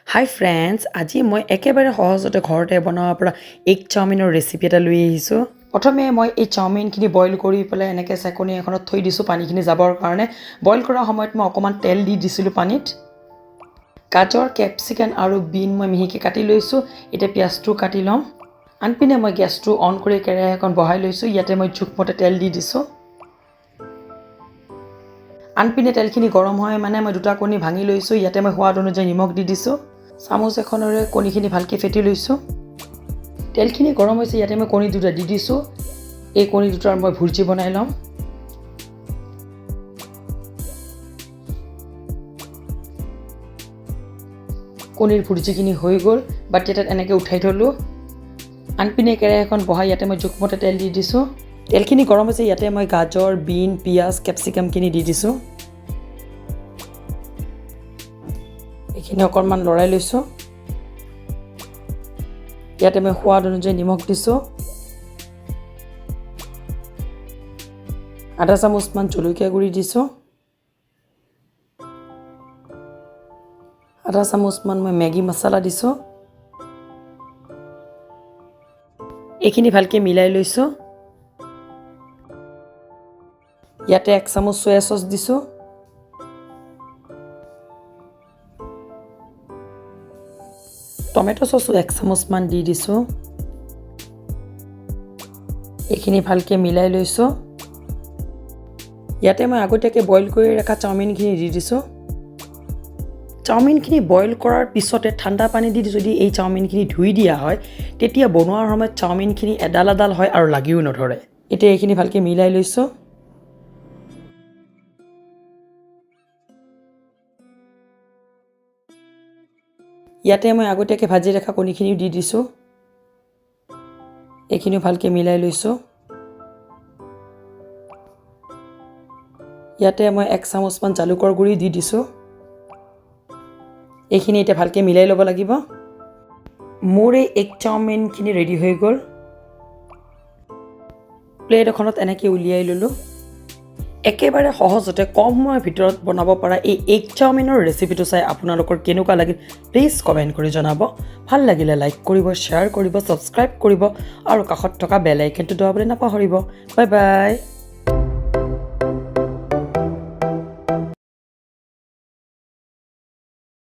হাই friends, আজি মই একেবাৰে সহজতে ঘৰতে বনাব পৰা এগ চাওমিনৰ ৰেচিপি এটা লৈ আহিছোঁ। প্ৰথমে মই এই চাওমিনখিনি বইল কৰি পেলাই এনেকৈ চেকনি এখনত থৈ দিছোঁ পানীখিনি যাবৰ কাৰণে। বইল কৰাৰ সময়ত মই অকণমান তেল দি দিছিলোঁ পানীত। গাজৰ, কেপচিকাম আৰু বিন মই মিহিকৈ কাটি লৈছোঁ। এতিয়া পিঁয়াজটো কাটি ল'ম। আনপিনে মই গেছটো অন কৰি কেৰাহী এখন বহাই লৈছোঁ। ইয়াতে মই জোখমতে তেল দি দিছোঁ। আনপিনে তেলখিনি গৰম হয় মানে মই দুটা কণী ভাঙি লৈছোঁ। ইয়াতে মই সোৱাদ অনুযায়ী নিমখ দি দিছোঁ। চামুচ এখনেৰে কণীখিনি ভালকৈ ফেটি লৈছোঁ। তেলখিনি গৰম হৈছে, ইয়াতে মই কণী দুটা দি দিছোঁ। এই কণী দুটাৰ মই ভুৰ্জি বনাই ল'ম। কণীৰ ভুৰ্জিখিনি হৈ গ'ল, বাতি এটাত এনেকৈ উঠাই থ'লোঁ। আনপিনে কেৰাহী এখন বহাই ইয়াতে মই জোখমতে তেল দি দিছোঁ। তেলখিনি গৰম হৈছে, ইয়াতে মই গাজৰ, বিন, পিঁয়াজ, কেপচিকামখিনি দি দিছোঁ। এইখিনি অকণমান লৰাই লৈছোঁ। ইয়াতে মই সোৱাদ অনুযায়ী নিমখ দিছোঁ। আধা চামুচমান জলকীয়া গুড়ি দিছোঁ। আধা চামুচমান মই মেগী মছলা দিছোঁ। এইখিনি ভালকৈ মিলাই লৈছোঁ। ইয়াতে এক চামুচ চয়া চচ দিছোঁ। টমেট' চচো এক চামুচমান দি দিছোঁ। এইখিনি ভালকৈ মিলাই লৈছোঁ। ইয়াতে মই আগতীয়াকৈ বইল কৰি ৰখা চাওমিনখিনি দি দিছোঁ। চাওমিনখিনি বইল কৰাৰ পিছতে ঠাণ্ডা পানী দি যদি এই চাওমিনখিনি ধুই দিয়া হয়, তেতিয়া বনোৱাৰ সময়ত চাওমিনখিনি এডাল এডাল হয় আৰু লাগিও নধৰে। এতিয়া এইখিনি ভালকৈ মিলাই লৈছোঁ। ইয়াতে মই আগতীয়াকৈ ভাজি ৰখা কণীখিনিও দি দিছোঁ। এইখিনিও ভালকৈ মিলাই লৈছোঁ। ইয়াতে মই এক চামুচমান জালুকৰ গুড়ি দি দিছোঁ। এইখিনি এতিয়া ভালকৈ মিলাই ল'ব লাগিব। মোৰ এই এগ চাওমিনখিনি ৰেডি হৈ গ'ল। প্লেট এখনত এনেকৈ উলিয়াই ল'লোঁ। একেবাৰে সহজতে কম সময়ৰ ভিতৰত বনাব পৰা এই এগ চাওমিনৰ ৰেচিপিটো চাই আপোনালোকৰ কেনেকুৱা লাগিল প্লিজ কমেণ্ট কৰি জনাব। ভাল লাগিলে লাইক কৰিব, শ্বেয়াৰ কৰিব, ছাবস্ক্ৰাইব কৰিব আৰু কাষত থকা বেল আইকনটো দবাবলৈ নাপাহৰিব। Bye bye.